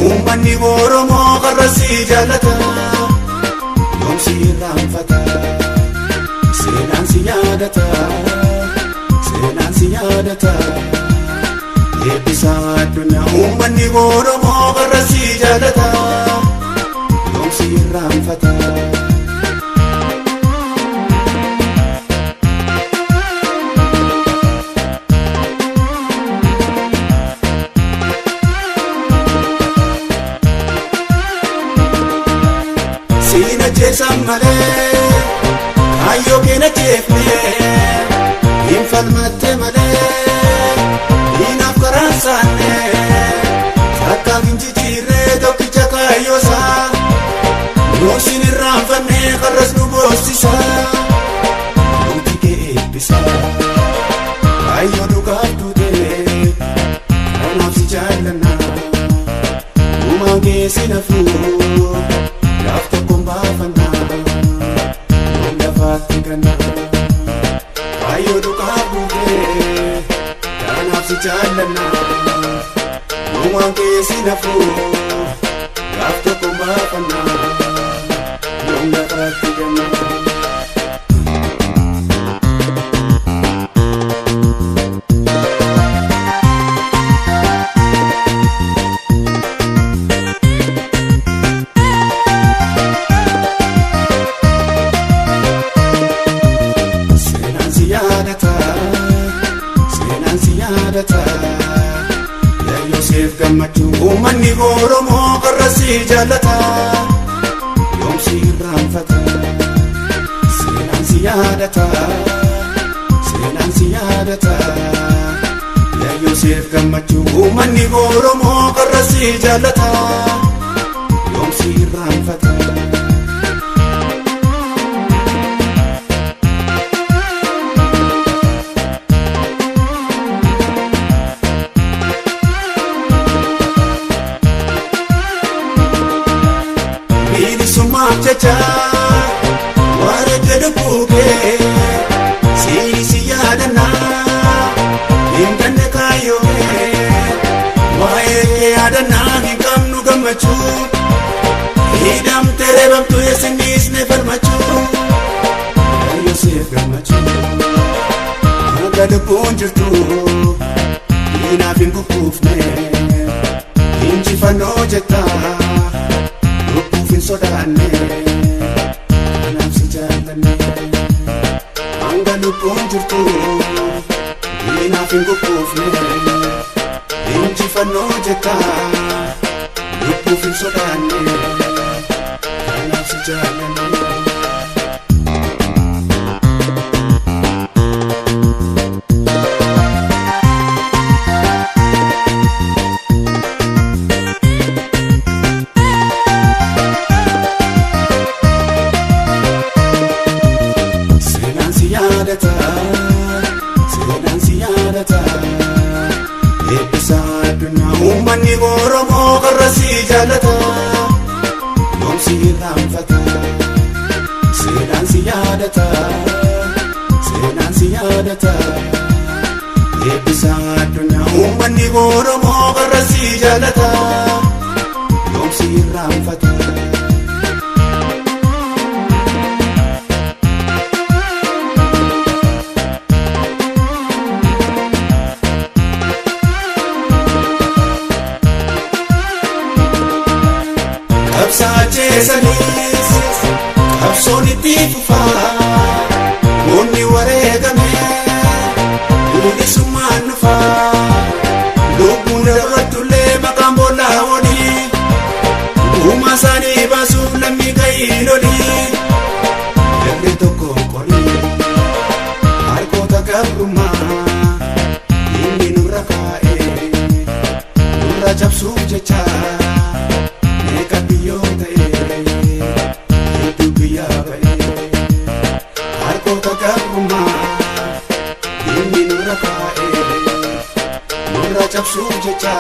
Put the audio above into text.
Uummanni Oromoo qarra si jaallata, yoom si irraanfata. Seenaan si yaadata, seenaan si yaadata. Eebbisaa addunyaa. Uummanni Oromoo qarra si jaallata, yoom si irraanfata. Siin ajjeesan malee, kaayyoo keenya jeefnee, hin falmatte malee, hinaaf karaan saannee, takkaaf hin jijjiirree tokkicha kaayyoosaa, nuuf sin irraanfannee qarras nu boossisa, nuti kee eebbisa, kaayyoo dhugaaf duutee, kanaaf si jaallanna, uumaan kee si nafuu. Gaaf tokkoon baafannaa, yoom lafaatti gannaa. Kaayyoo dhugaaf duutee, kanaaf si jaallannaa. Uumaan kee si nafuu, gaaf tokkoon baafannaa, yoom lafaatti gannaa. Seenaan si yaadata, seenaan si yaadata. Yaa Yoseef Gammachuu. Uummanni Oromoo qarra si jaallata, yoom si irraanfata. Seenaan si yaadata, seenaan si yaadata. Yaa Yoseef Gammachuu. Uummanni Oromoo qarra si jaallata, yoom si irraanfata. Bilisummaaf jecha wareegga lubbuu kee, siini si yaadannaa, hin ganne kaayyoo kee. Waa'ee kee yaadannaa hin qabnu gammachuu, hidhamtee reebamtu eessinniisne falmachuu. Yaa Yoseef Gammachuu, hanga lubbuun jirtu diinaaf hin kukkuufne, injifannoo jetta, lubbuuf hin sodaanne, kanaaf si jaallanne. Hanga lubbuun jirtu diinaaf hin kukkuufne, injifannoo jetta, lubbuuf hin sodaanne, kanaaf si jaallanne. Seenaan si yaadata, seenaan si yaadata. Eebbisaa addunyaa. Uummanni Oromoo qarra si jaallata, yoom si irraanfata. Seenaan si yaadata, seenaan si yaadata. Eebbisaa addunyaa. Uummanni Oromoo qarra si jaallata, yoom si irraanfata. Qabsaa jeesaniis qabsoon itti fufaa, goonni wareegame bilisummaan dhufaa. Lubbuun darbattullee maqaan boollaa olii, uumaa isaanii baasuuf lammii ga'iin olii. Jarri tokko qorii harkoota gabrummaa inni nurra kaa'ee, nurra cabsuuf jecha. Meeqa biyyoo ta'e, hedduu biyyaa ba'e. Harkoota gabrummaa inni nurra kaa'e, nurra cabsuuf jecha.